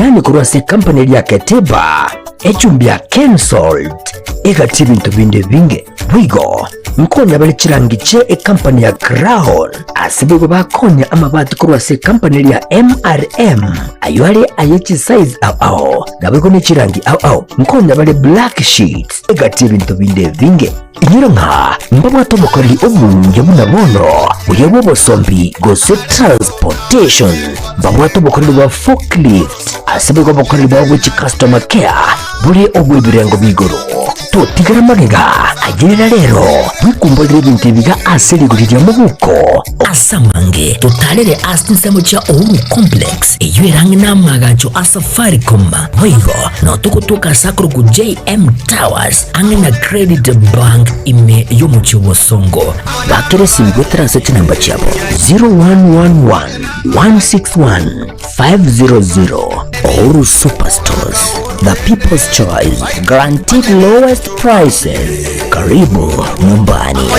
Amajani korwa ase ekampani eria ya Keteba, echumbi ya Kensalt, egati ebinto binde ebinge. Boigo nkonya bare chirangi chie ekampani ya Crown, ase boigo bakonya amabati korwa ase ekampani eria ya MRM, ayio are aye chisize ao ao, naboigo ne chirangi ao ao. Nkonya bare black sheets, egati ebinto binde ebinge. Inyora ng'a mbabwate obokoreri obuya buna bono, buya bw'obosombi gose transportation. Mbabwate obokoreri bwa forklift, ase boigo obokoreri bwabo bwe chicustomer care bore obw'ebirengo bia igoro. Totigera magega, ayerera rero, bwekumborere ebinto ebiga ase rigori ria mobuko. Ase amange, totarere ase chinsemo chia Uhuru Complex, eyio ere ang'e n'amaagacho a Safaricom. Boigo, notogotoka ase akorokwa JM Towers, ang'e na Credit Bank ime y'omochie o Bosongo. Bakera esimi goetera ase chinamba chiabo 0111 161 500. Uhuru Superstores, the people's choice, guaranteed lowest prices. Karibu nyumbani.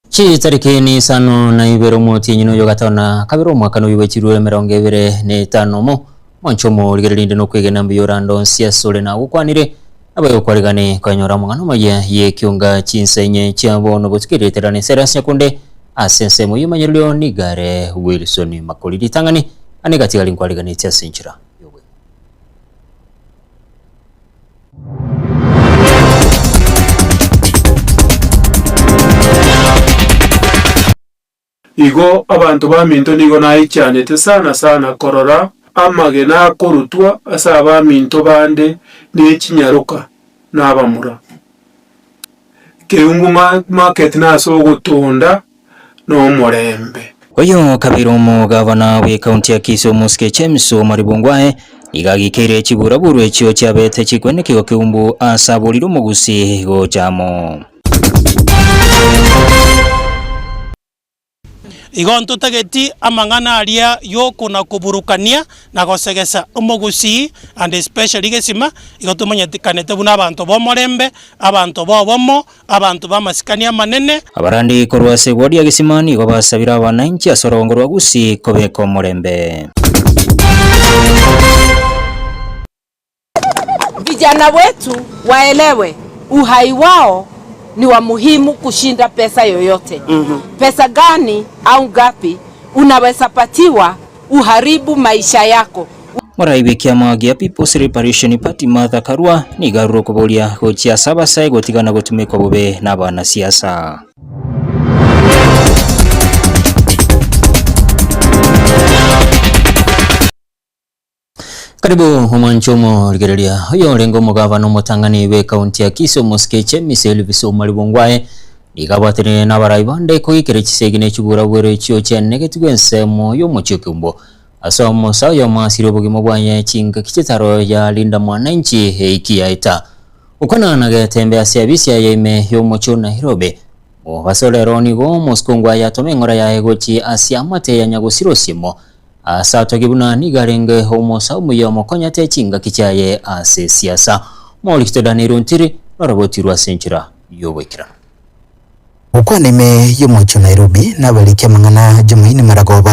Chitariki nisano na ibere omotienyi noyo gatano na kabere omwaka noyo bwechirwe emerongo ebere na etano omo mwanche omorigereria rinde nokwegena mbuya orande onsi asore nagokwanire naboigo kwarigane konyora amang'ana amaya y'ekionga chinsa inye chia bono botuko erieta ensera ase nyakunde ase ensemo y'omanyererio nigare Wilson Makori ritang'ani ane gatigari nkwariganetie ase enchera y'obweng'u. Igo abanto baminto nigo naichanete sana sana korora amagena akorutwa ase abaminto bande ne chinyaroka na abamura. Keumbu market nase ogotonda nomorembe. Oyo kabeire omogavana bw'ekaunti ya Kisii Omosike James Omari Bongwae nigo agikeire chiburaburu echio chiabete chikwenekigwa Keumbu ase aborire omogusii gocha amo. Igo ntotageti amang'ana aria y'okona-koburukania na gosegesa omogusii and especially gesima, igo tomanyekanete buna abanto b'omorembe, abanto b'obomo, abanto b'amasikani amanene. Abarandi korwa ase ewodi ya Gesima nigo basabire abananchi ase orogongo rwa Gusii kobeka omorembe. Vijana wetu waelewe uhai wao ni wa muhimu kushinda pesa yoyote. Pesa gani au ngapi unaweza patiwa uharibu maisha yako? Morai bw'ekiama gia People's Liberation Party Martha Karua nigo arure okoboria gochia ase abasae gotigana gotumekwa bobe nabanasiasa. Karibu omwancho omorigereria oyo orenge omogavana omotang'ani bw'ekaunti ya Kisii omosike James Elvis Omari Bongwae nigo abwatanire nabarai bande koigekera chisegi ne chiburabwero echio chianegetigwe ensemo y'omochie o Keumbu ase omosa oyomo asire obogima bwaye chingaki chitaro ya Linda Mwananchi eiki yaeta gokwana na getembe ase abisi yaye ime y'omochie o Nairobi. Mobasa orero nigo omosike Ongwae atoma eng'ora yaye gochia ase amate ya nyagosira osiemo Ase atogie buna nigo arenge omosa omuya omokonyete chingaki chiaye ase esiasa. Omorikito Daniel Ontiri norobotirwe ase enchera y'ogoikeranu. Gokwana ime y'omochie o Nairobi nabariki amang'ana Jumaine Maragoba.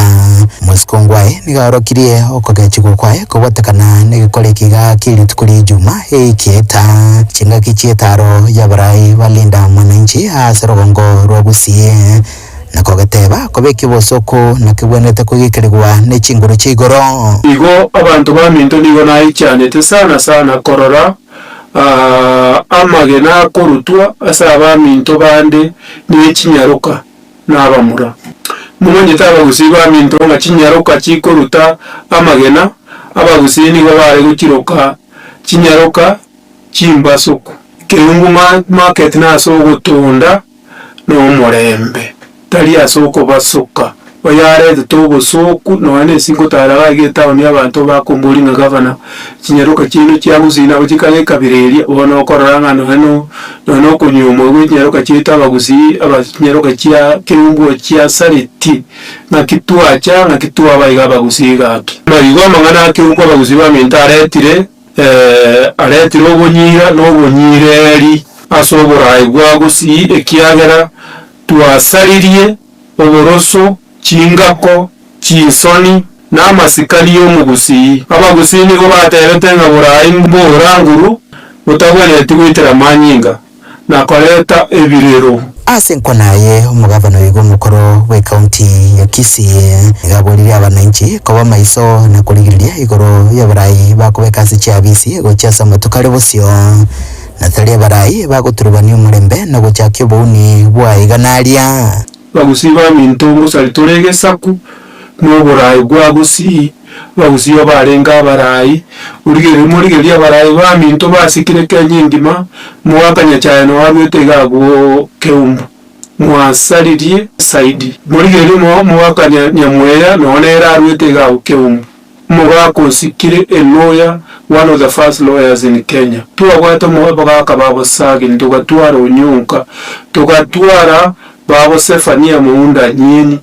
Omosike ongwae nigo aorokirie okogechigwa kwaye kobwatekana negekora eke iga kie rituko ria Ijuma ekieta chingaki chi'etaro y'abarai ba Linda Mwananchi ase rogongo rwa Gusii. Na kogeteba, Kobeka obosooku nakegwenerete koigekerigwa ne chinguru chia igoro. Igo abanto baminto nigo naichanete sana sana korora amagena akorutwa ase abaminto bande ne chinyaroka na abamura. Momanyete abagusii baminto ng'a chinyaroka chikoruta amagena, abagusii nigo bare gochiroka chinyaroka chimbasuku. Keumbu market nase ogotonda. Nomorembe, tari ase okobasoka. Oyaretete obosooku nonya na ase ngotara iga iga etown abanto bakomboria ng'a gavana, chinyaroka chiaino chia gusii nabo chikare ekabira eria, bono okorora ng'a nonya no nonya na okonyuomwa gwe chinyaroka chiaito abagusii aba chinyaroka chia keumbu chiasareti, ng'aki twacha ng'aki twaba iga abagusii gaki. Igo amang'ana a keumbu abagusii baminto aretire aretire obonyira na obonyireri ase oboraai bwa gusii ekiagera twasaririe oboroso, chingako, chinsoni, na amasikani y'omogusii. Abagusii nigo batebete ng'a boraai mbora nguru botabwenereti goitera amanyinga na koreta ebirero. Ase enkwana aye, omogavana oigo omokoro bw'ecounty ya Kisii nigo aboririe abananchi koba maiso na korigereria igoro y'abarai bakobeka ase chiabisi gochia ase amatuko are bosio, na tari abarai bagoturubania omorembe na gochakia obouni bwa iga na aria. Bagusii baminto ngosari tore egesaku, na oboraai bwa gusii, abagusii obarenge abarai, origereria morigererie abarai baminto basikire Kenya engima, mogaka Nyachae noo arwete iga abwo Keumbu, mwasaririe saidi. Morigererie mo mogaka Nya Nyamweya noo nere arwete iga abwo Keumbu. Omogaka osikire a lawyer, one of the first lawyers in Kenya. Twabwate abagaka ba Bosagini, togatwara Onyonka, togatwara babo Zephania Mounda Anyeni,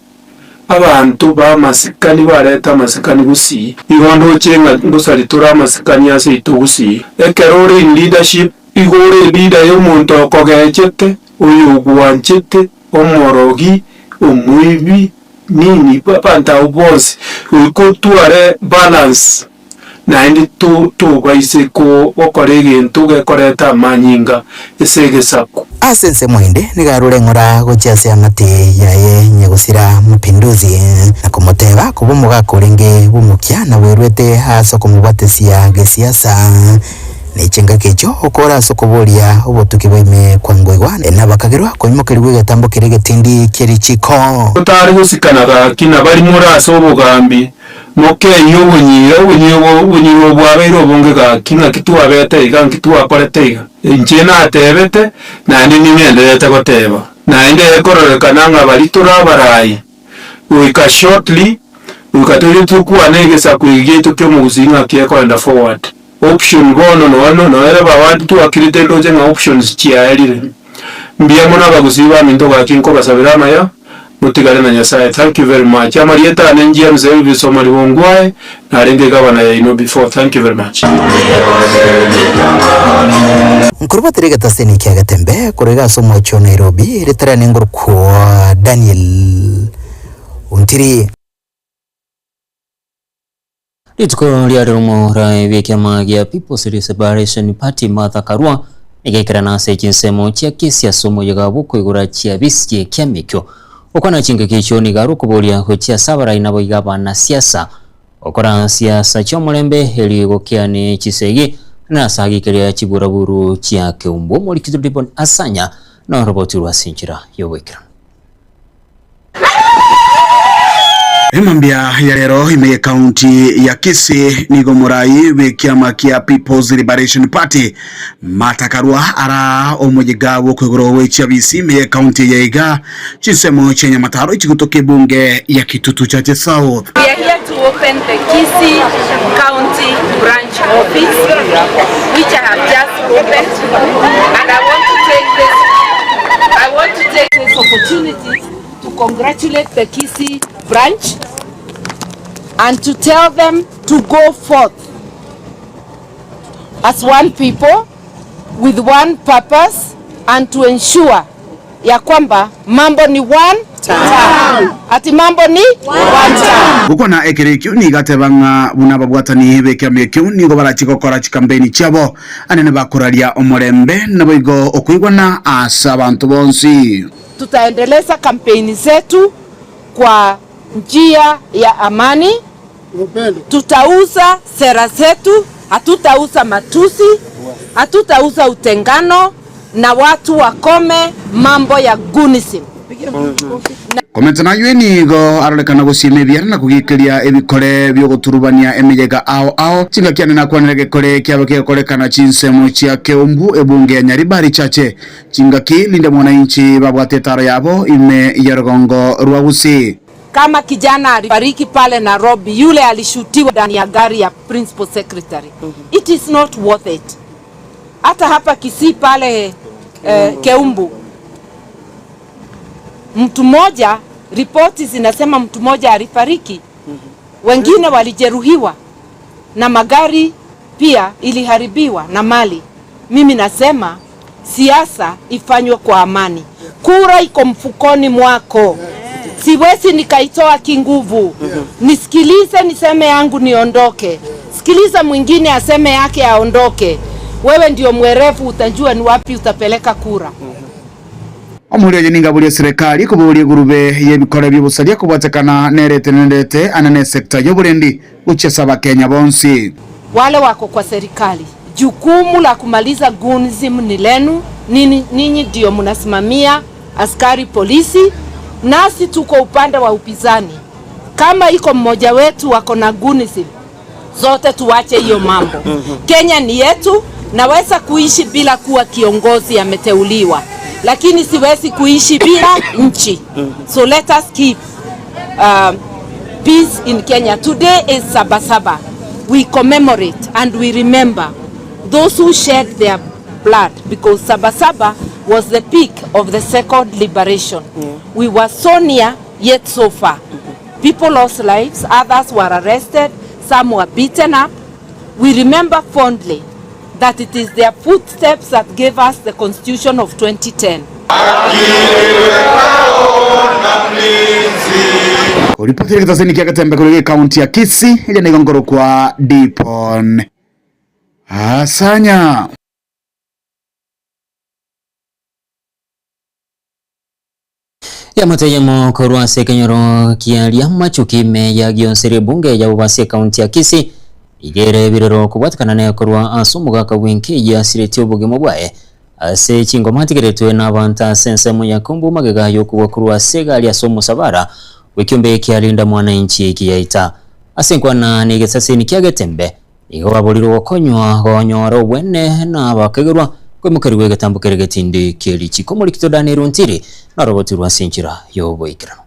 abanto b'amasikani bareta amasikani gusii. Igo ndoche ng'a ngosari tore amasikani ase aito gusii. Ekero ore in leadership, igo ore leader y'omonto okogechete, oyogwanchete, omorogi, omoibi, nini, abanto abwo bonsi, goika otware balance naende to tobaise ko gokora egento gekoreta amanyinga ase egesaku. Ase ensemo ende nigo arure eng'ora gochia ase amate yaye nyagosira Mapinduzi, na komoteba koba omogaka orenge bw'omokia na bwerwete ase okomobwatesia gesiasa. Ne chingaki echio okore ase okoboria obotuki bwa ime kwangoigwa, nabakagerwa koimokerigwa egetambo keria egetindi kie richiiko. Totari gosikana gaki na baria more ase obogambi, mokeyie obonyiira, obonyiira obo obonyiira obo bwabeire obonge gaki, ng'aki twabete iga, nki twakorete iga. Inche natebete, naende ning'endererete goteba, naende ekororekana ng'a baria tore abarai, goika shortly, goika toche tokwane egesaku eke giaito ki'omogusii ng'aki ekoenda forward. Option bono nono noere bawandi twakirete ndoche ng'a options chiaerire. Mbuya mono abagusii baminto gaki nkobasabera amaya motigare na Nyasaye thank you very much amarieta ane James Elvis Omariba Ongwae narenge gavana yaino before thank you very much. Nkorubatera egetaseni kia Getembe korwa iga ase omochie o Nairobi, ritara nengorokwa Daniel Ontiri. Rituko riarero omoraai bw'ekiama gia People's Liberation Party Martha Karua nigo ase chinsemo chia kesiasa omoyega bw'okoigora chiabisi chi'ekiama ekio. Okwana chingaki echio nigo are okoboria gochia ase abarai naboigo abanasiasa gokora siasa chi'omorembe erio gokiane chisegi na ase agikeria chiburaburu chia keumbu. Omoriki Ribon Asanya noroboti rwa ase enchera y'oboikeranu. Emambia ya rero ime y'ekaunti ya Kisii nigo omorai bw'ekiama kia People's Liberation Party Martha Karua ara omoyiga bw'okoigoro gwe chiabisi ime y'ekaunti eye iga chinsemo chia Nyamataro chigotoka ebunge ya Kitutu Chache South. We are here to open the Kisii County Branch Office which I have just opened and I want to take this I want to take this opportunity to congratulate the Kisii branch and to tell them to go forth as one people with one purpose and to ensure ya kwamba mambo ni one term. Ati mambo ni one term. Gokwana ekero ekio nigo ateba ng'a buna ababwatani b'ekiama ekio nigo barachie gokora chikampeini chiabo anene bakoraria omorembe naboigo okoigwana ase abanto bonsi. Tutaendeleza kampeni zetu kwa njia ya amani, tutauza sera zetu, hatutauza matusi, hatutauza utengano na watu wakome mambo ya gunism. Komenta naywe nigo arorekana gosiema ebiara na kogikeria ebikore bi'ogoturubania emeyega ao ao. Chingaki ane nakwanire egekore kiabo kegokorekana chinsemo chia Keumbu, ebunge ya Nyaribari Chache. Chingaki rinde mwananchi babwate etaro yabo ime y'orogongo rwa Gusii. Kama kijana alifariki pale Nairobi yule alishutiwa ndani ya gari ya principal secretary. It is not worth it. Hata hapa Kisii pale eh, Keumbu mtu mmoja, ripoti zinasema mtu mmoja alifariki, wengine walijeruhiwa na magari pia iliharibiwa na mali. Mimi nasema siasa ifanywe kwa amani. Kura iko mfukoni mwako, siwezi nikaitoa kinguvu. Nisikilize niseme yangu niondoke, sikiliza mwingine aseme yake aondoke. Wewe ndio mwerevu, utajua ni wapi utapeleka kura. Omoria oye ninga boria eserekari koboria egurube y'ebikore bi'obosaria kobwatekana nere etenenerete ane nesecta y'oborendi gochia ase abakenya bonsi. Wale wako kwa serikali, jukumu la kumaliza goonsm ni lenu, ninyi ndio mnasimamia askari polisi, nasi tuko upande wa upinzani. Kama iko mmoja wetu wako na goonism, zote tuache hiyo mambo. Kenya ni yetu, naweza kuishi bila kuwa kiongozi ameteuliwa, lakini siwezi kuishi bila nchi. So let us keep peace in Kenya. Today is Sabasaba. We commemorate and we remember those who shed their blood because Sabasaba was the peak of the second liberation. We were so near yet so far. People lost lives, others were arrested, some were beaten up. We remember fondly that it is their footsteps that gave us the Constitution of 2010. Oripotire getaseni kia Getembe korwa ekaunti ya Kisii eria nigo nkorokwa Dipon Asanya. Yamate eyemo korwa ase ekenyoro kia Riamachuki ime ya Gionseri ebunge ya Bobasi ekaunti ya Kisii iga ere ebirero kobwatekana ne korwa ase omogaka bw'enke yasiretie obogima bwaye ase chingoma atigeretwe na abanto ase ensemo ya Kombo magega yokogwa korwa ase egari ase omosabara bw'ekiombe kia Linda Mwananchi ekiyaita ase enkwana na egesaseni kia Getembe Igo baborirwe gokonywa gonyora obwene na abakegerwa koimokerigwa egetambo kere getindi kie richiko. Omorikito Daniel Ontiri narogotirwe ase enchera y'oboikeranu.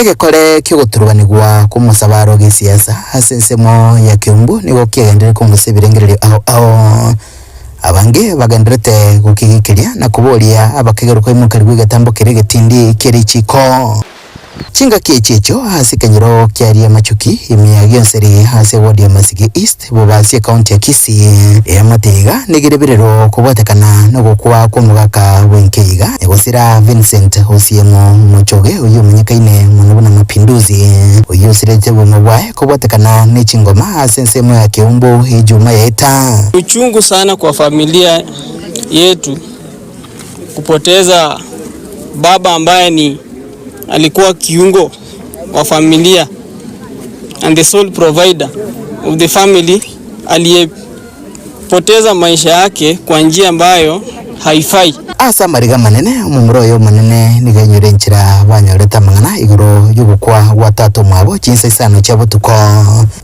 Egekore ki'ogoturubanigwa kw'omosabaro g'esiasa ase ensemo ya Kiumbu nigo kiagenderire kongusa ebirengererio ao ao. Abange bagendererete gokigikiria na koboria abakegerwa koimokerigwa egetambo keria egetindi kie richiko. Chingaki echi echio ase ekenyoro kiaria Machuki, ime ya Gionseri ase eward ya Masigi East, Bobasi ecounty ya Kisii. Eamate iga negereberero kobwatekana nogokwa kw'omogaka bw'enkeiga nyagosira Vincent Osiemo Mochoge oyio omanyekaine mono buna Mapinduzi oyio osirete obogima bwaye kobwatekana nechingoma ase ensemo ya Keumbu ejuma yaeta. Uchungu sana kwa familia yetu kupoteza baba ambaye ni alikuwa kiungo wa familia and the sole provider of the family aliyepoteza maisha yake kwa njia ambayo haifai. Ase amariga amanene, omomura oye omonene nigo ainyore enchera banyorete amang'ana igoro y'ogokwa gwa tata omwabo chinsa isano chia botuko.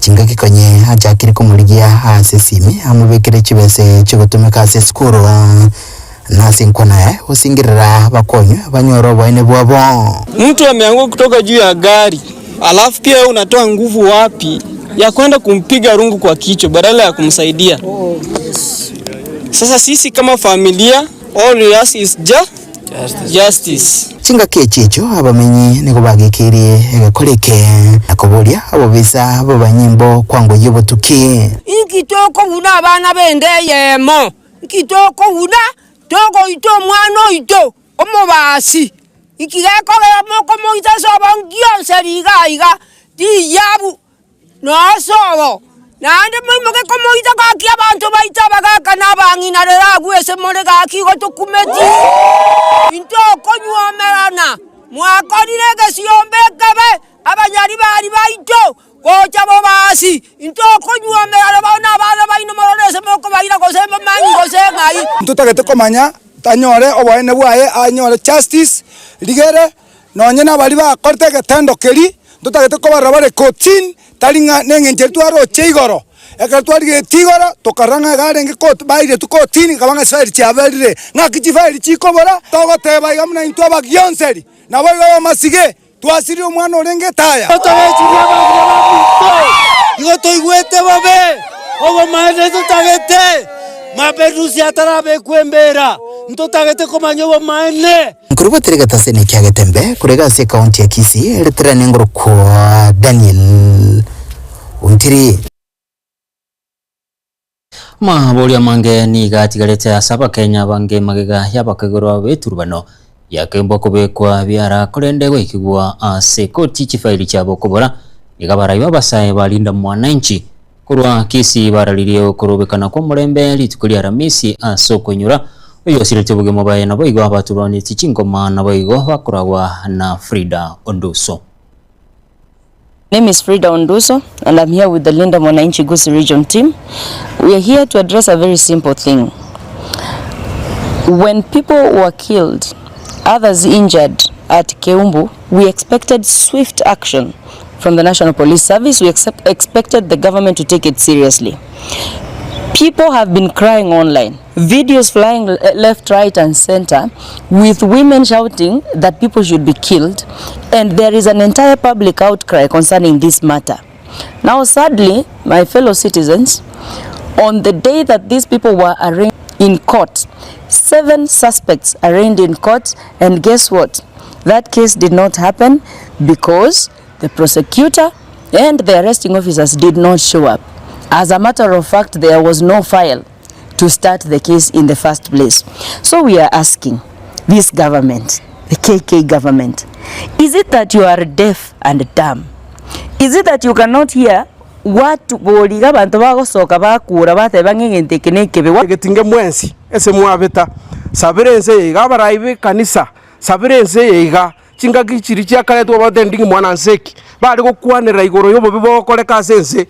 Chingaki konye achakire komorigia ase esimi amobekere chibese chigotumeka ase esukuru. Na ase enkwana yaye osingerera bakonywe banyore oboene bwabo. Mtu ameanguka kutoka juu ya gari, alafu pia wewe unatoa nguvu wapi ya kwenda kumpiga rungu kwa kichwa badala ya kumsaidia? Sasa sisi kama familia, all we ask is justice. Chingaki echi echio abamenyi nigo bagekeirie egekora eke, na koboria abobisa b'abanyimbo kwango y'obotuki. Inki tokobuna abana b'enda eyemo? Inki tokobuna togoita omwana oito omobasi? Inki gekogera mokomoita ase obongi gionsi riga iga riyabu nosobo? Naende moimoke komoita gaki abanto baito abagaka na abang'ina rero agwo ase more gaki igo tokumeti. Intokonyuomerana, mwakorire egesiomba ekebe, abanyaribari baito Gocha bobasi, intwe okonyuomerana bono abana baino morore ase mokobaira gose momanyi gose ng'ai. Ntotagete komanya Tanyore oboene bwaye anyore justice rigere nonye nabaria bakorete egetendo keria ntotagete kobarora bare kotini tari ng'a neng'encho eria twaroche igoro. Ekero twarigeretie igoro tokarora ng'a iga arenge kot bairetwe kotini ekaba ng'a chifairi chiaberire. Ng'aki chifairi chikobora? Togoteba iga buna intwe abagionseri naboigo abamasige Twasirire omwana orenge etaya. Togechirie abamura baminto, igo toigwete bobe, obomaene totagete, maperusi atarabekwa embeera, ntotagete komanya obomaene. Nkorobotire egetaseni kia Getembe korega ase ekaunti ya Kisii ritirani ngorokwa Daniel Ontiri. Amaborio amange nigo atigarete ase Abakenya abange magega y'abakegorwa b'eturubano yakembwa kobekwa biara korende goikigwa ase koti chifaili chiabo kobora nigo abarai b'abasae ba Linda Mwananchi korwa Kisii bararirie okorobekana kw'omorembe rituko ria Aramisi ase okoinyora oyosiretie obogima bwaye naboigo abaturuanetie chingoma naboigo bakoragwa na Frida Onduso. Name is Frida Onduso and I'm here with the Linda Mwananchi Gusii Region team. We are here to address a very simple thing. When people were killed, others injured at Keumbu, we expected swift action from the National Police Service. We accept, expected the government to take it seriously. People have been crying online, videos flying left, right and center with women shouting that people should be killed and there is an entire public outcry concerning this matter. Now sadly, my fellow citizens, on the day that these people were arraigned in court, seven suspects arraigned in court and guess what? That case did not happen because the prosecutor and the arresting officers did not show up. As a matter of fact, there was no file to start the case in the first place. So we are asking this government, the KK government, is it that you are deaf and dumb? Is it that you cannot hear what boriga abanto bagosoka bakura bateba ng'a egento eke nekebe? Egetinge mwensi ase mwabeta, sabera ense eye iga abarai b'ekanisa, sabera ense eye iga. Chingaki chiria chia kare twabwate nding'i mwana nse ki, bare gokwanera igoro y'obobe bogokoreka ase ense,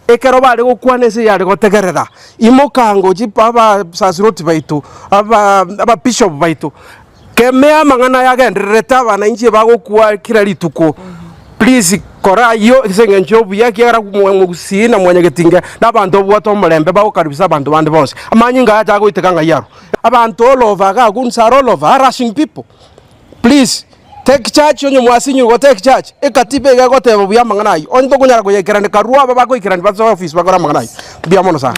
ekero bare gokwana ense yare gotegerera, imoka ngochie pa abasasiroti baito, aba ababishop baito, kemea amang'ana aya agendererete abanainchi bagokwa kera rituko, please kora ayio ase eng'encho ya obuya ekiagera omogusii na mwanyagetinge na abanto babwate omorembe bagokaribisa abanto bande bonsi. Amanyinga aya tagoiteka ng'ai arwo. Abanto all over iga goons are all over harassing people. Please take charge onye mwasinyirwe go take charge, ekatiba iga egoteba buya amang'ana ayio, onye tokonyara koyaikerania karue aba bakoikerania basoe office bakore amang'ana ayio. Mbuya mono sana.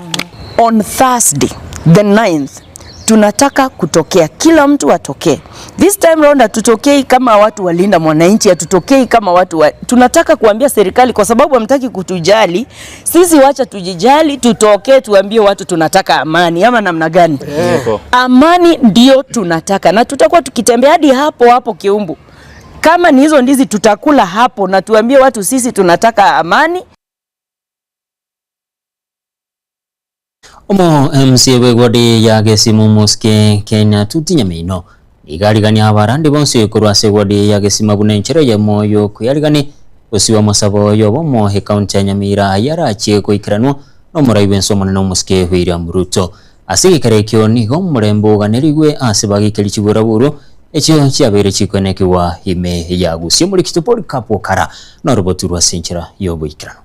On Thursday the 9th tunataka kutokea, kila mtu atokee. This time round hatutokei kama watu wa Linda Mwananchi, hatutokei kama watu wa, tunataka kuambia serikali kwa sababu hamtaki kutujali sisi, wacha tujijali, tutokee tuambie watu tunataka amani ama namna gani? Yeah. Amani ndio tunataka, na tutakuwa tukitembea hadi hapo hapo Kiumbu. Kama ni hizo ndizi tutakula hapo, na tuambie watu sisi tunataka amani. Omo MCA bw'egwadi ya Gesimu Mosque Kenya Tuti Nyamino nigo arigania abarandi bonsi korwa ase egwadi ya Gesima buna enchera eyemo y'okoyarigani gosiba amasabo y'obomo ekaunti ya Nyamira ayio arachie goikeranwa nomorai bw'ense omonene Omosike William Ruto. Ase egekero ekio nigo omorembe oganerigwe ase bagikeri chiburaburu echio chiabeire chikoenekigwa ime ya Gusii. Omorikito Polycarp Okara norobotu rwa ase enchera y'oboikeranu.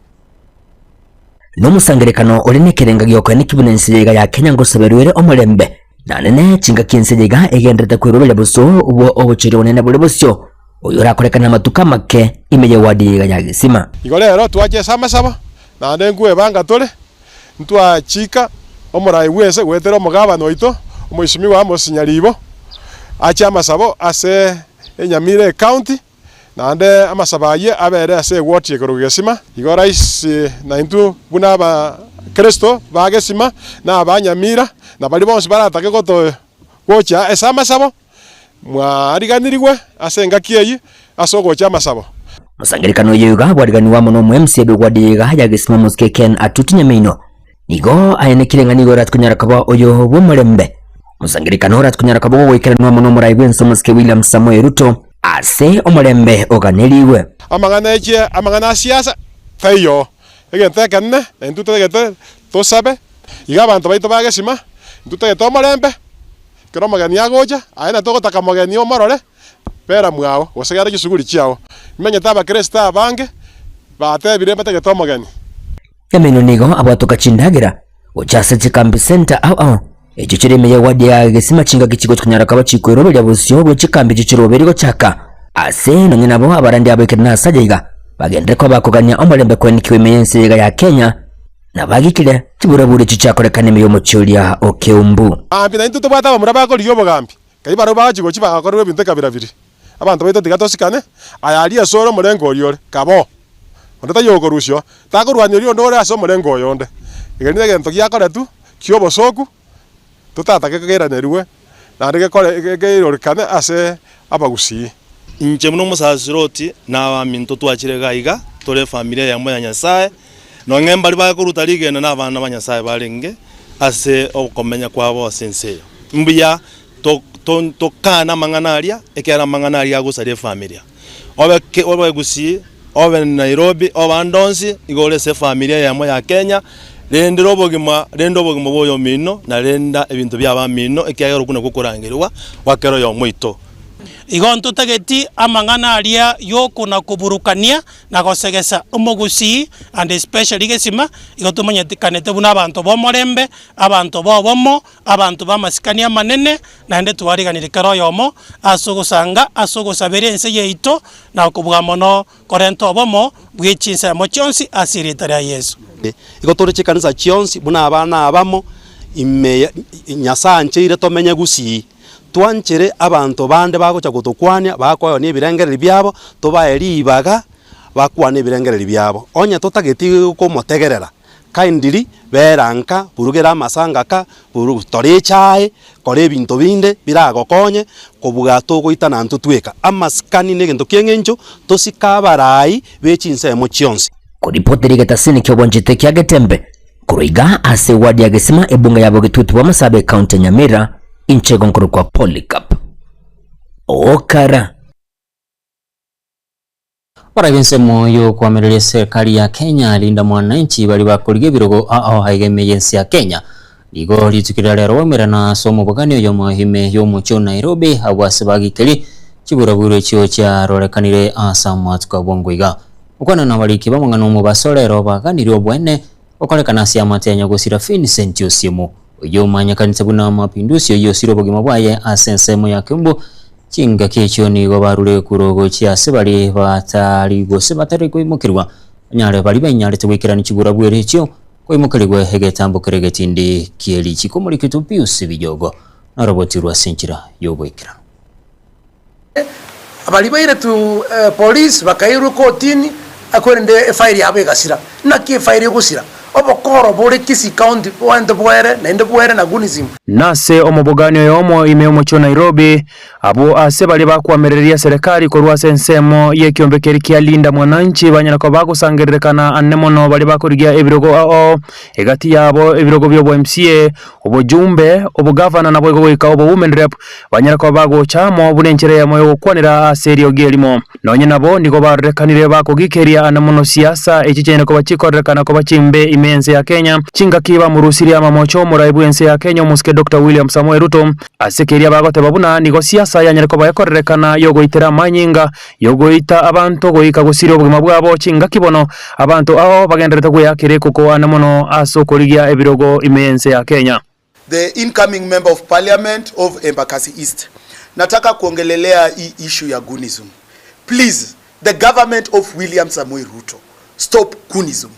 Nomosangererekano ore nekerenga gi'okoeneki buna ense yaiga ya Kenya ngosaberwa ere omorembe, na nene chingaki ense yaiga egendererete kweroberia bosio bwo obochori obonene bore bosio, oyo orakorekane amatuko amake ime y'ewadi yaiga ya Gesima. Igo rero twache ase amasabo, naende nkwebanga tore, ntwachika omorai bw'ense goetera omogabana oito, Omwesimigwa Amos Nyaribo, ache amasabo ase Enyamira Ecounty, Naende amasabo ayio abere ase egoti ekorokwa Gesima. Igo rais naintwe buna Abakristo ba Gesima na aba Nyamira, na baria bonsi baratake goto gocha ase amasabo, mwariganirigwe ase engaki eyio ase ogocha amasabo. Mosangererekano oyo iga bwariganigwe amo nomo-MC bw'egwadi iga ya Gesima Omosike Ken Atuti Nyamaino. Nigo aenekire ng'a nigo oratonyara koba oyo bw'omorembe. Omosangererekano oratonyara koba ogoikeranwa amo nomorai bw'ense omosike William Samoei Ruto ase omorembe oganerigwe. Amang'ana echie amang'ana a siasa taiyo. Egento ekenene na intwe totagete tosabe, iga abanto baito ba gesima, intwe totagete omorembe. Ekero omogeni agocha, aye na togotaka mogeni omorore, bera mwao, gose genda chisuguri chiao. Nimenyete abakeresito abange, batebire mbatagete omogeni. Nyamino nigo abwatoka chindagera gocha ase chikambi centre ao ao echio chire ime y'ewadi ya Gesima chingaki chigochi konyara koba chikoiroberia bosio bwe chikambi echio chiroberie gochaka ase nonye nabo abarandi abaikire nase iga bagenderere koba bakogania omorembe koenekiwa ime y'ense iga ya Kenya na bagikire chiburaburi echio chiakorekana ime y'omochie oria o Keumbu. Mambia naintwe tobwate abamura bakorigia obogambi, Kai barabwo bagachia gochia bagakorerwa ebinto ekabira biria. Abanto baito tiga tosikane, aye aria ase ore omorengo oria ore, kaba oo. Onde taiyo okorusia oo, takorwania oria onde ore ase omorengo oyonde. Eke negento giakoretwe ki'obosooku, totatake keiranerigwe naende gekore keirorokane ase abagusii. Inche buna omosasiroti na abaminto twachire iga iga, tore efamiri eyemo ya Nyasae, nonye mbaria bakoruta rigena nabana ba Nyasae barenge ase okomenya kwabo ase ense eye. Mbuya tokane amang'ana aria, ekiagera amang'ana aria agosaria efamilia. Obe ke obe Gusii, obe Nairobi, obe ande onsi, igo ore ase efamilia eyemo ya Kenya, rendera obogima renda obogima bwa oyomino, na renda ebinto bia abamino, ekiagera okwo nakwo okorangerigwa gwa kera oyomo oito. Igo ntotageti amang'ana aria y'okona-koburukania na gosegesa omogusii and especially gesima, igo tomanyekanete buna abanto b'omorembe, abanto b'obomo, abanto b'amasikani amanene, naende twariganirie kera oyomo ase ogosanga ase ogosabera ense yaito, na kobua mono korenta obomo bwe chinsemo chionsi ase erieta ria Yeso. Igo tore chikanisa chionsi buna abana abamo ime Nyasae ancheire tomenye gusii. Twanchere abanto bande bagocha gotokwania, bakoeonia ebirengererio biabo, tobae ribaga bakwane ebirengererio biabo. Onye totageti komotegerera, kindly bera nka, burugera amasangaka, buru tora echae, kora ebinto binde biragokonye kobua togoitana intwe tweka. Amasikani na egento kia eng'encho, tosike abarai be chinsemo chionsi. Koripotera egetasini ki'obwanchete kia Getembe Korwa iga ase ewadi ya Gesima ebunga ya Bogetutu bw'Amasabe ekaunti ya Nyamira, inche igo nkorokwa Polycarp Okara. Barabwo ensemo y'okoamereria eserikari ya Kenya Linda Mwananchi baria bakorigia ebirogo ao aiga ime y'ense ya Kenya. Nigo rituko riria rero baumerana ase omobogani oyomo ime y'omochie o Nairobi abwo ase bagikeri chiburaburo echio chiarorekanire ase amatuko abwo iga. Okwana nabariki b'amang'ana omobaso rero baganirie obwene Gokorekana ase amate ya nyagosira Vincent Osiemo, oyio omanyekanete buna Mapinduzi oyio osire obogima bwaye ase ensemo ya Kiambu, chingaki echio nigo barure ekuro gochia ase baria batari gose batari koimokerwa banyare baria bainyarete goikerania chiburabweri echio koimokerigwe egetambo keria egetindi kie richiko Omorikito Pius Bijogo norobotirwe ase enchera y'oboikeranu. Baria bairetwe polisi bakairwa ekotini, korende efairi yabo egasira. Naki efairi egosira? Obokoro bore Kisii County bogente bwere naende bwere na Gunism. Nase omobogani oyomo ime y'omochie o Nairobi, abwo ase baria bakoamereria serikali korwa ase ensemo y'ekiombe keria kia Linda Mwananchi banyara koba bagosangererekana anene mono baria bakorigia ebirogo ao egati yabo ebirogo bi'obo MCA, obojumbe, obogavana naboigo goika obo Women Rep banyare koba bagocha amo buna enchera eyemo y'ogokwanera ase eriogi erimo. Nonye nabo nigo barorekanire bakogikeria ane mono siasa echi chianyare koba chikorerekana koba chimbe ime y'ense ya Kenya chingaki bamorusirie amamocho omorai bw'ense ya Kenya omosike Doctor William Samoei Ruto ase keria bagoteba buna nigo siasa yanyare koba ekorerekana y'ogoitera amanyinga y'ogoita abanto goika gosiria obogima bwabo chingaki bono abanto ao bagendererete gweakera ekoko ane mono ase okorigia ebirogo ime y'ense ya Kenya. The incoming member of parliament of Embakasi East. Nataka kuongelelea hii issue ya Gunism. Please, the government of William Samoei Ruto, stop Gunism.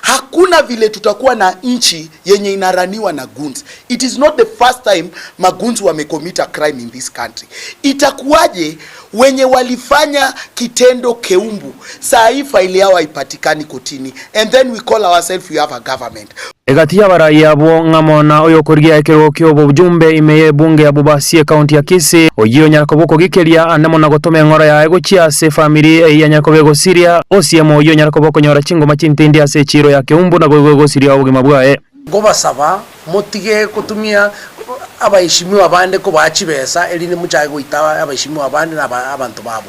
Hakuna vile tutakuwa na nchi yenye inaraniwa na goons. It is not the first time magoons wamecommit a crime in this country. Itakuwaje wenye walifanya kitendo Keumbu saa hii faili yao haipatikani kotini and then we call ourselves we have a government. Egati y'abarai abwo ng'amo na oyokorigia ekerogo ki'obojumbe ime y'ebunge ya Bobasi ekaunti ya Kisii, oyio onyare koba okogikeria ande mono gotoma eng'ora yaye gochia ase efamiri eyio yanyare koba egosiria osiemo oyio onyare koba okonyora chingoma chintindi ase echiiro ya Keumbu naboigo egosiria obogima bwaye. Nkobasaba motige gotumia abaeshimiwa bande kobaa chibesa, erinde mochake goita abaeshimiwa bande na abanto babo.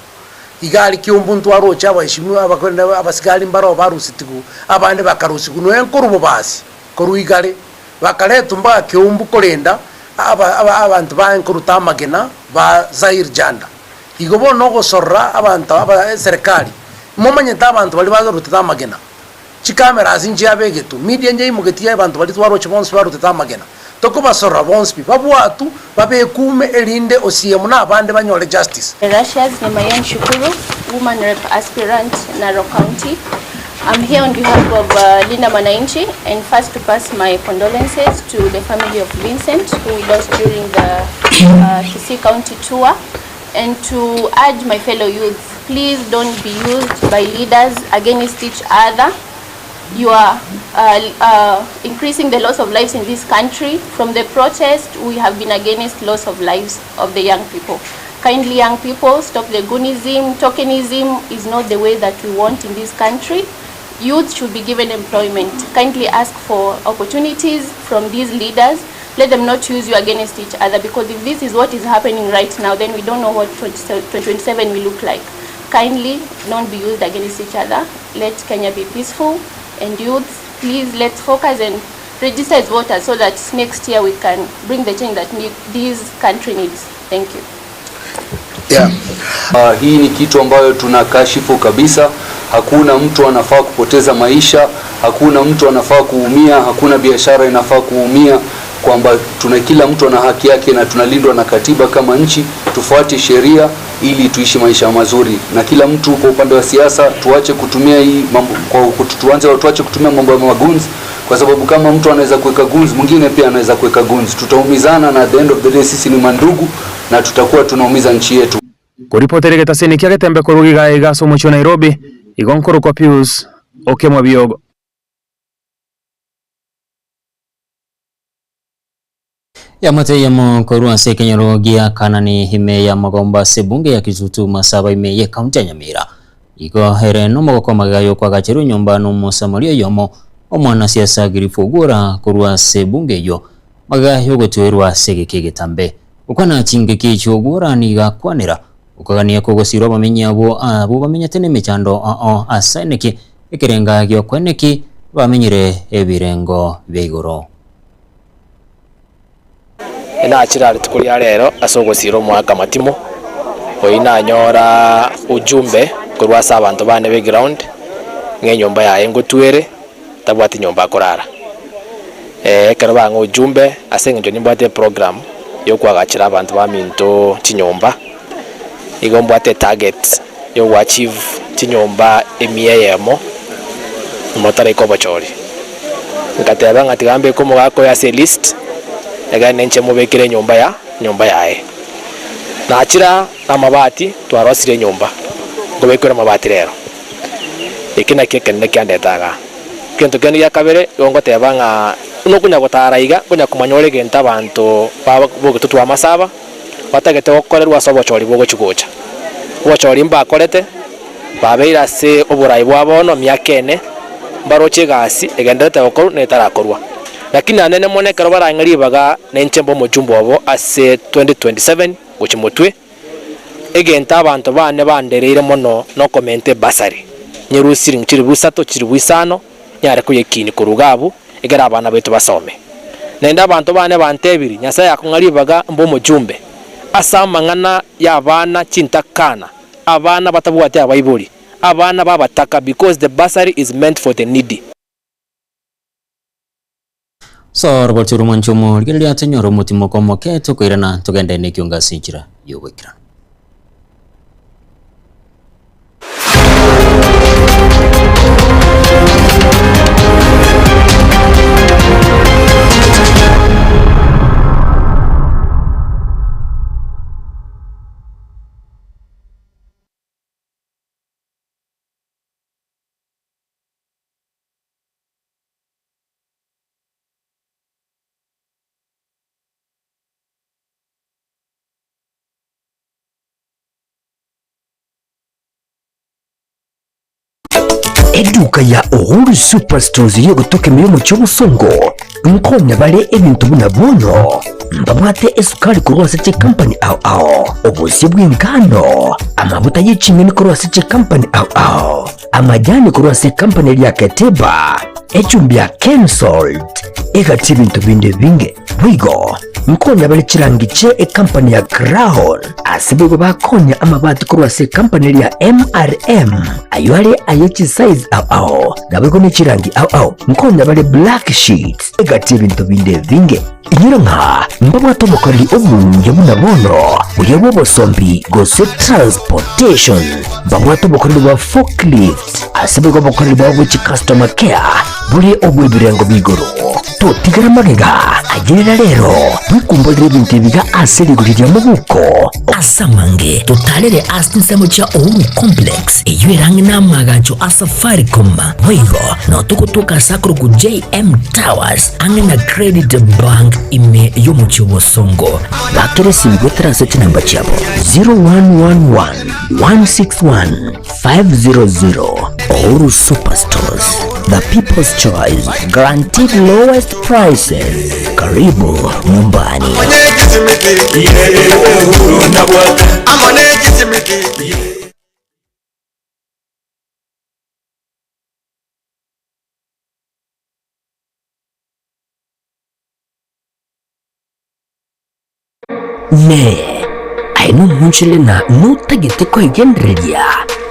Iga aria Kiumbu ntwaroche abaeshimiwa abakorende abasigari mbaroo barusetigwe, abande bakarusigwa nonya nkorwa bobasi, korwa igare, bakaretwa mpaka Kiumbu korenda. aba aba abanto baye nkoruta amagena ba Zair Janda. Igo bono ogosorora abanto aba eserekari, momanyete abanto baria barutete amagena, chicameras nchiabegetwe, media njaimogetie abanto baria twaroche bonsi barutete amagena. Tokobasorora bonsi pi, babwatwe, babekume erinde osiemo na abande banyore justice. Erascious Lemayian Shukuru, Woman Rep Aspirant, Narok County. I'm here on behalf of uh, Linda Mwananchi and first to pass my condolences to the family of Vincent who we lost during the uh, Kisii County tour and to urge my fellow youths, please don't be used by leaders against each other. You are uh, uh, increasing the loss of lives in this country. From the protest, we have been against loss of lives of the young people. Kindly, young people, stop the goonism. Tokenism is not the way that we want in this country. Youth should be given employment. Kindly ask for opportunities from these leaders. Let them not use you against each other because if this is what is happening right now, then we don't know what 2027 will look like. Kindly don't be used against each other. Let Kenya be peaceful. And youth, please let's focus and register as voters so that next year we can bring the change that this country needs. Thank you. Yeah. Uh, hii ni kitu ambayo tunakashifu kabisa. Hakuna mtu anafaa kupoteza maisha, hakuna mtu anafaa kuumia, hakuna biashara inafaa kuumia, kwamba tuna kila mtu ana haki yake na tunalindwa na katiba kama nchi. Tufuate sheria ili tuishi maisha mazuri, na kila mtu kwa upande wa siasa tuache kutumia hii mambo, kwa tuanze tuache kutumia mambo ya maguns kwa sababu kama mtu anaweza kuweka guns, mwingine pia anaweza kuweka guns, tutaumizana na at the end of the day sisi ni mandugu na tutakuwa tunaumiza nchi yetu. Koripotera egetaseni kia Getembe korwa iga iga ase omochie o Nairobi, igo nkorokwa Pius Okemwa Biogo. Yamate eyemo korwa ase ekenyoro gia Kanani ime ya Magomba ase ebunge ya Kitutu Masaba ime ye county ya Nyamira. Igo ere nomogoko magega yokoagacherwa enyomba nomosamari oyomo omwanasiasa Girifu Ogwora korwa ase ebunge eyio magega yogotwerwa ase egeka egetambe. Gokwana chingaki echio Ogwora nigo akwanera okogania kogosirwa abamenyi abwo abwo bamenyete nemechando ao ase eneki ekerenga giokweneki bamenyire ebirengo bia igoro. Inachire rituko ria rero ase ogosiira omoaka amatimo, oyio nanyora ujumbe korwa ase abanto bane b'eground, ng'a enyomba yaye ngotwere, tabwati nyomba akorara. Ekero bang'a ujumbe ase eng'encho nimbwate eprogram ya okoagachera abanto baminto chinyomba, nigo mbwate etarget ya ogoachieve chinyomba emia eyemo, nyuma taraika obochori. Ngateba ng'a tiga mbeke omogaka oyo ase elist, egere ninche mobekere enyomba ya enyomba yaye. Nachire aa namabati, twarosirie enyomba, nkobekerwe amabati rero. Eki nakio ekenene kiandete igaa. Egento kende gia kabere, igo ngoteba ng'a buna okonya gotara iga, nkonya komanya ore egento abanto ba bogetutu amasaba, batagete gokorerwa ase obochori bogochia gocha. Obochori mbakorete, babeire ase oborai bwa bono miaka ene, mbaroche egasi egendererete gokorwa na etarakorwa. Lakini naende mono ekero barang'e ribaga ninche mbe omochumba obo ase 2027 gochia motwe, egento abanto bane bandereire mono nokomenta ebasari, nyerusie siringi chilifu isato, chilifu isano, nyare koyekinia korwa iga abwo, ekero abana baito basome. Naende abanto bane bantebirie, Nyasae akong'a ribaga mbe omochumbe ase amang'ana y'abana chintakana, abana batabwati abaibori, abana b'abataka because the bursary is meant for the needy. Soro gochia oromwancho omo, rigereria tonyore omotimoko omoke tokoirana togende nekiongo ase enchera y'ogoikeranu. Eduka ya Uhuru Superstores y'ogotoka ime y'omochie obosongo nkonya bare ebinto buna bono mbabwate esukari korwa ase chikampani ao ao, obosie bw'engano, amaguta ye ching'eni korwa ase chikampani ao ao, amajani korwa ase ekampani eria Keteba. Echumbi ya Kensalt egati ebinto binde ebinge. Boigo nkonya bare chirangi chie ecompany ya Crown ase boigo bakonya amabati korwa ase ecompany eria ya MRM ayio are aye chisize ao ao naboigo ne chirangi ao ao. Nkonya bare black sheets egati ebinto binde ebinge. Inyora ng'a mbabwate obokoreri obuya buna bono buya bw'obosombi gose transportation. Mbabwate obokoreri bwa forklift ase boigo obokoreri bwabo bwe chicustomer care bore obw'ebirengo bia igoro. Totigera magega, ayerera rero bwekumborere ebinto ebiga ase rigori ria mobuko. Ase amange totarere ase chinsemo chia Uhuru Complex eyio ere ang'e n'amaagacho a Safaricom. Boigo nao togotoka ase akorokwa JM Towers ang'e na Credit Bank ime y'omochie o Bosongo. Bakera esimi goetera ase chinamba chiabo 0111 161 500. Uhuru Superstores, the people's choice, guaranteed lowest prices. Karibu nyumbani. Inee! Aye nomonchore na notagete kwegendereria,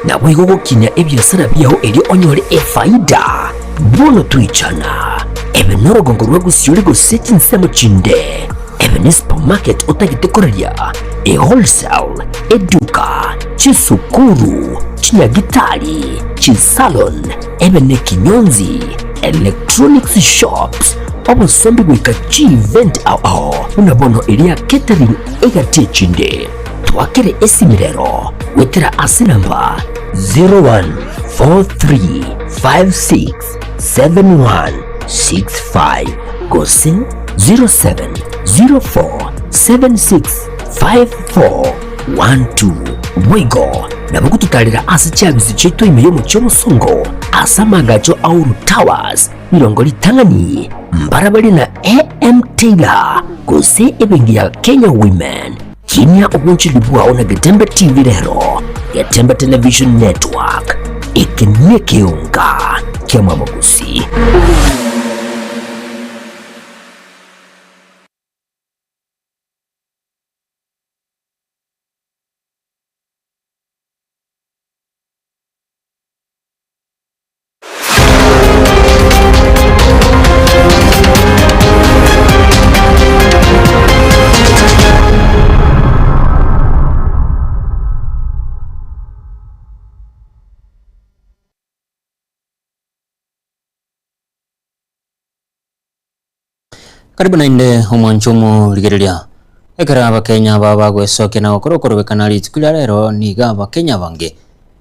naboigo gokinia ebiasara biao erio onyore efaida? Bono toichana, ebe norogongo rwa gosiori gose chinsemo chinde, ebe ne supermarket otagete koraria, e wholesale, eduka, chisukuru, chinyagitari, chisalon, ebe nekinyonzi, electronics shops, obosombi goika chievent ao ao buna bono eria catering egati echinde. Twakere esimi rero goetera ase namba 0143567165 gose 0704765412. Boigo nabo gototarera ase chiabisi chiaito ime y'omochie omosongo ase amagacho a Uhuru Towers, rirongo ritang'ani, mbarabare na AM Taylor gose ebenki ya Kenya Women. Kinia obonchori bwao na Getembe TV rero, Getembe Television Network, eke nekeonga ki'amabogosi. Karibu naende omwancho omorigereria. Ekero abakenya aba bagwesokia na gokora okorobekana rituko ria rero nigo abakenya abange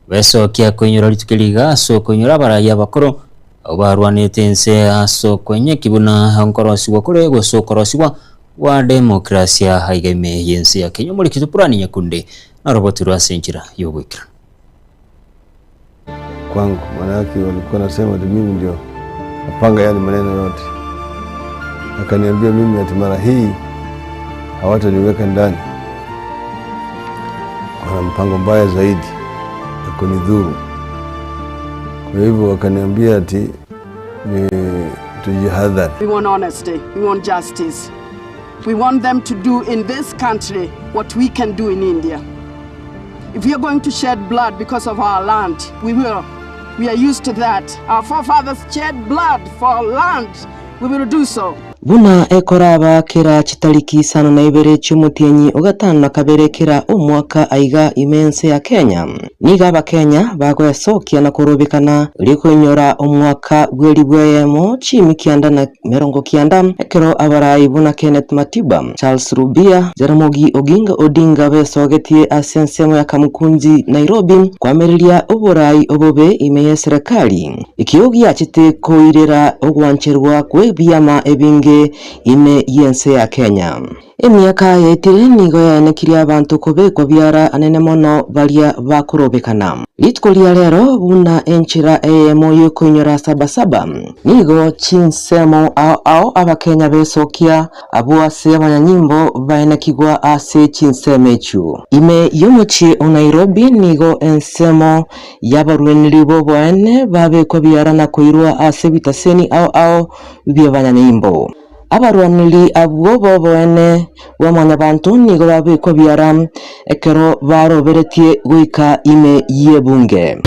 besokia koinyora rituko eri iga ase okoinyora abarai abakoro abwo barwanete ense ase okoenyeki buna nkorosigwa kore gose okorosigwa gwa demokrasia aiga ime y'ense ya Kenya. Omorikito Purani Nyakunde narobotirwe ase enchera y'ogoikeranu. Kwangu maanake walikuwa nasema ati mimi ndio napanga yale maneno yote. Akaniambia mimi ati mara hii hawataniweka ndani, wana mpango mbaya zaidi ya kunidhuru. Kwa hivyo wakaniambia ati ni tujihadhari. We want honesty. We want justice. We want them to do in this country what we can do in India. If we are going to shed blood because of our land, we will. We are used to that. Our forefathers shed blood for land. We will do so. Buna ekoraba kera chitariki isano na ibere chi'omotienyi o gatano na kabere kera omwaka aiga ime ense ya Kenya, nigo Abakenya bagoesokia na korobekana erio koinyora omwaka bw'eribu eyemo chiimi kianda na merongo kianda ekero abarai buna Kenneth Matiba, Charles Rubia, Jaramogi Oginga Odinga besogetie ase ensemo ya Kamukunji Nairobi koamereria oborai obobe ime y'eserekari. Ekio giachete koirera ogwancherwa kw'ebiama ebinge ime y'ense ya Kenya. Emiaka yaetire nigo yaenekirie abanto kobekwa biara anene mono baria bakorobekana. Rituko ria rero buna enchera eyemo y'okoinyora Sabasaba, nigo chinsemo ao ao Abakenya besokia abwo ase abanyanyimbo baenekigwa ase chinsemo echio. Ime y'omochie o Nairobi nigo ensemo y'abarweneri b'oboene babekwa biara na koirwa ase ebitaseni ao ao bi'abanyanyimbo. Abarwaneri abwo b'oboene bwa Mwanyabanto nigo babekwa biara ekero baroberetie goika ime y'ebunge.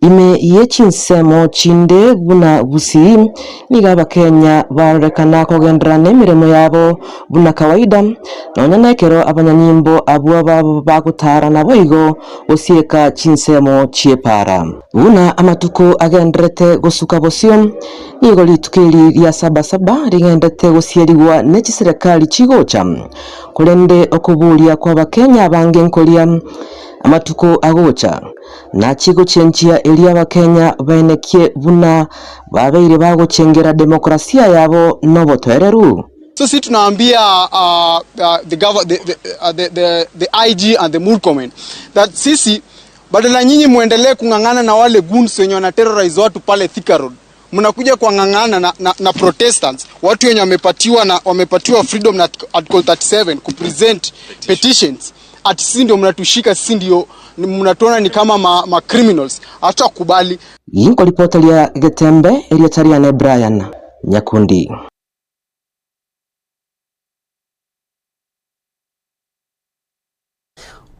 Ime ye chinsemo chinde buna Gusii Nigo Abakenya barorekana kogenderera nemeremo yabo buna kawaida, nonya nekero abanyanyimbo abwo babo bagotara naboigo gosieka chinsemo chi'epaara. Buna amatuko agendererete gosuka bosio, nigo rituko eri ria Saba-saba rigendete gosierigwa ne chiserekari chigocha. Korende okoboria kw'Abakenya abange nkoria, Amatuko agocha, Nachie gochenchia erio Abakenya baenekie buna babeire bagochengera demokrasia yabo nobotoereru? So sisi tunaambia uh, uh, the, the, the, uh, the, the, the IG and the Murkomen that sisi badala nyinyi muendelee kung'ang'ana na wale goons wenye wana terrorize watu pale Thika Road, mnakuja kuang'ang'ana na, na, na Protestants, watu wenye wamepatiwa na wamepatiwa freedom na article 37 kupresent petitions, ati sisi ndio mnatushika, sisi ndio mnatuona ni kama ma, ma criminals. Hatutakubali. Inkoripota ria Getembe erieta riane Brian Nyakundi.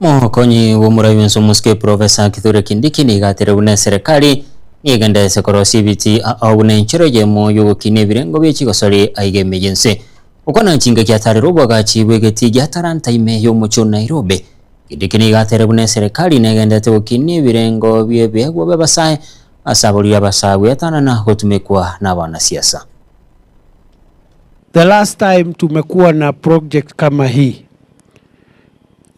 Omokonyi bw'omorai bw'ense omosike Professor Kithure Kindiki nigo aterire buna eserekari nigenderese korosia ebiti ao buna enchera eyemo y'ogokinia ebirengo bie chigosori aiga ime y'ense. Gokwana chingaki atarire oboagachi bw'egetii gia Talanta ime y'omochie o Nairobi, Kindiki nigo aterire buna eserekari negenderete gokinia ebirengo bi'ebiegwa bi'abasae ase aboriri abasae goetanana gotumekwa n'abanasiasa. The last time tumekuwa na project kama hii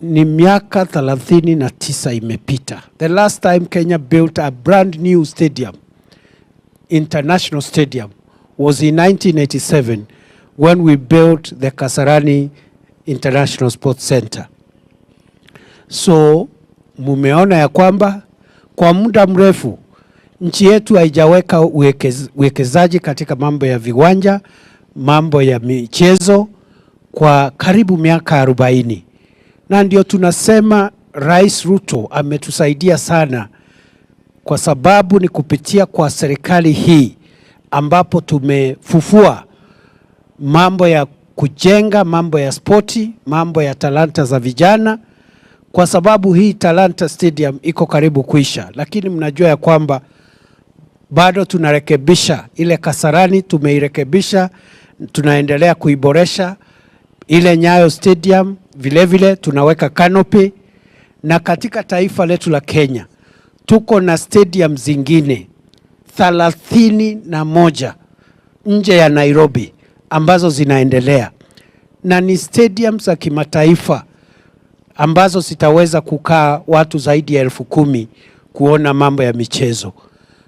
ni miaka 39 imepita. The last time Kenya built a brand new stadium, international stadium, was in 1987 when we built the Kasarani International Sports Center. So mumeona ya kwamba kwa muda mrefu nchi yetu haijaweka uwekezaji katika mambo ya viwanja, mambo ya michezo kwa karibu miaka 40, na ndio tunasema Rais Ruto ametusaidia sana, kwa sababu ni kupitia kwa serikali hii ambapo tumefufua mambo ya kujenga, mambo ya spoti, mambo ya talanta za vijana, kwa sababu hii Talanta Stadium iko karibu kuisha, lakini mnajua ya kwamba bado tunarekebisha ile Kasarani, tumeirekebisha, tunaendelea kuiboresha ile Nyayo Stadium, vile vile tunaweka canopy, na katika taifa letu la Kenya tuko na stadium zingine 31 nje ya Nairobi ambazo zinaendelea na ni stadium za kimataifa ambazo zitaweza kukaa watu zaidi ya 10,000 kuona mambo ya michezo.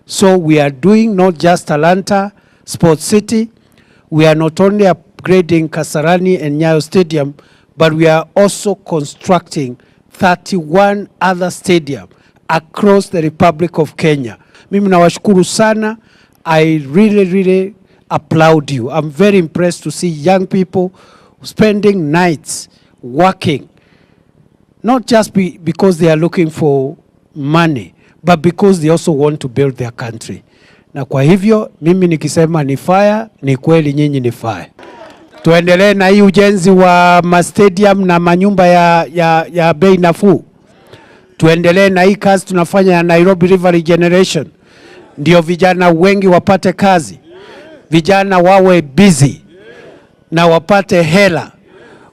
So we are doing not just Talanta Sports City, we are not only upgrading Kasarani and Nyayo Stadium, but we are also constructing 31 other stadium across the Republic of Kenya. Mimi nawashukuru sana. I really, really applaud you. I'm very impressed to see young people spending nights working, not just because they are looking for money, but because they also want to build their country. Na kwa hivyo mimi nikisema ni fire, ni kweli nyinyi ni fire. Tuendelee na hii ujenzi wa ma stadium na manyumba ya bei nafuu. Tuendelee na hii kazi tunafanya ya Nairobi River Regeneration, ndio vijana wengi wapate kazi, vijana wawe busy na wapate hela,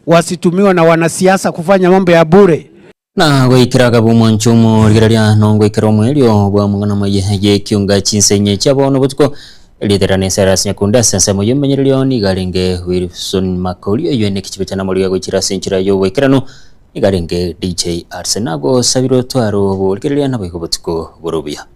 wasitumiwe na wanasiasa kufanya mambo ya bure. Na goikera kabu omwancho omo rigereria nongoikera omoerio bwa mong'ana moye ye kiunga chinsenye chia bono botuko. Erieta riane Cyrus Nyakundi ase ensemo y'omomenyererio nigo arenge Wilson Makori oyio ene ekechibe chia Namoriga gochira ase enchera y'oboikeranu nigo arenge DJ Arsenal nagosabire otware oborigereria naboigo obotuko bore obuya.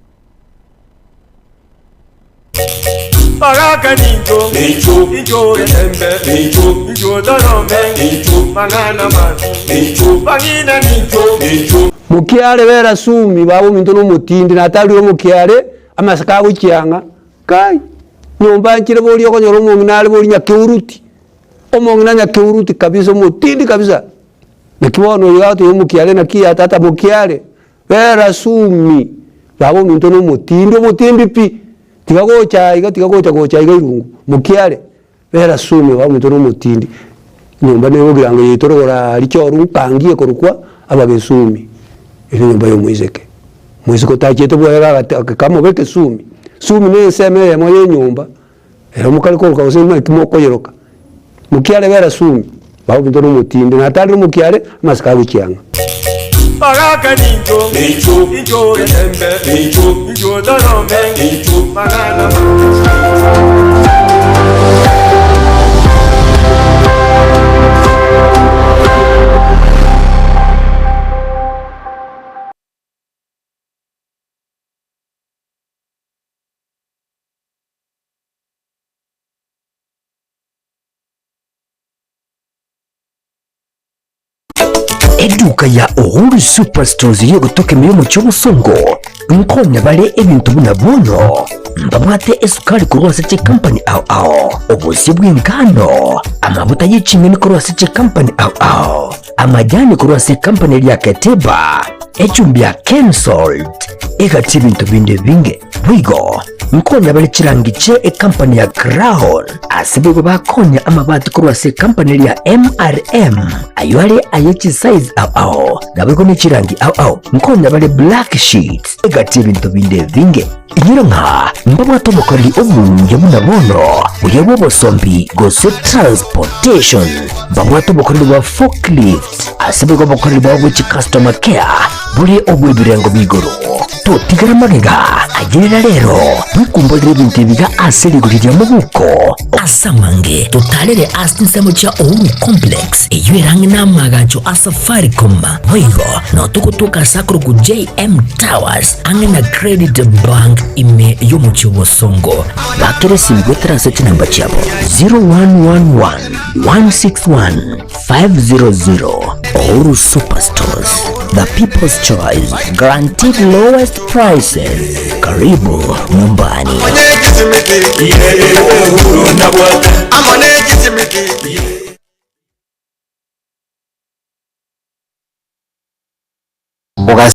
Baraka nincho, nincho, nincho getembe, nincho, nincho torome, nincho, mang'ana mabi, nincho, bang'ina nincho, nincho. Mokiare bera sumi baba ominto nomotindi natarire omokiare amaseko agochia ng'a kai nyomba nchire boria okonyora omong'ina are boria nyakeuruti omong'ina nyakeuruti kabisa omotindi kabisa naki bono oyo agoteba omokiare naki ya tata mokiare bera sumi baba ominto nomotindi omotindi pi tiga gocha aiga tiga gocha gocha aiga irungu mokiare bera sumi baba ominto nomotindi nyomba nigo egirango yaito rogoro aria choru nkangi ekorokwa abagesumi ere enyomba ya omoiseke. Moiseke otachiete bwoye gagate kamobeke sumi, sumi na ensemo eyemo ya enyomba ere mokare koroka gose naki mokoyeroka. Mokiare bera sumi, baba ominto na omotindi, natarire omokiare amasiko agochia ang'e. Baraka nincho, nincho, nincho getembe, nincho, nincho torome, nincho, mang'ana Eduka ya Uhuru Superstores y'ogotoka ime y'omochie obosongo nkonya bare ebinto buna bono mbabwate esukari korwa ase chikampani ao ao, obosie bw'engano, amabuta ye ching'eni korwa ase chikampani ao ao, Amajani korwa ase ekampani eria Keteba, echumbi ya Kensalt, egati ebinto binde ebinge. Boigo nkonya bare chirangi chie ekampani ya Crown, ase boigo bakonya amabati korwa ase ekampani eria MRM, ayio are aye chisize ao ao, naboigo ne chirangi ao ao. Nkonya bare black sheets, egati ebinto binde ebinge. Inyora ng'a mbabwate obokoreri obuya buna bono, buya bw'obosombi gose transportation. Mbabwate obokoreri bwa forklift, ase boigo obokoreri bwabo bwe chicustomer care bore obw'ebirengo bia igoro. Totigara magega, ayerera rero, bwekumborere ebinto ebiga ase rigori ria mobuko. Ase amange, totarere ase chinsemo chia Uhuru Complex, eyio ere ang'e n'amaagacho a Safaricom. Boigo, nao togotoka ase akorokwa JM Towers, ang'e na Credit Bank ime y'omochie o Bosongo. Bakera esimi goetera ase chinamba chiabo 0111 161 500. Uhuru Superstores, the people's choice, guaranteed lowest prices. Karibu nyumbani.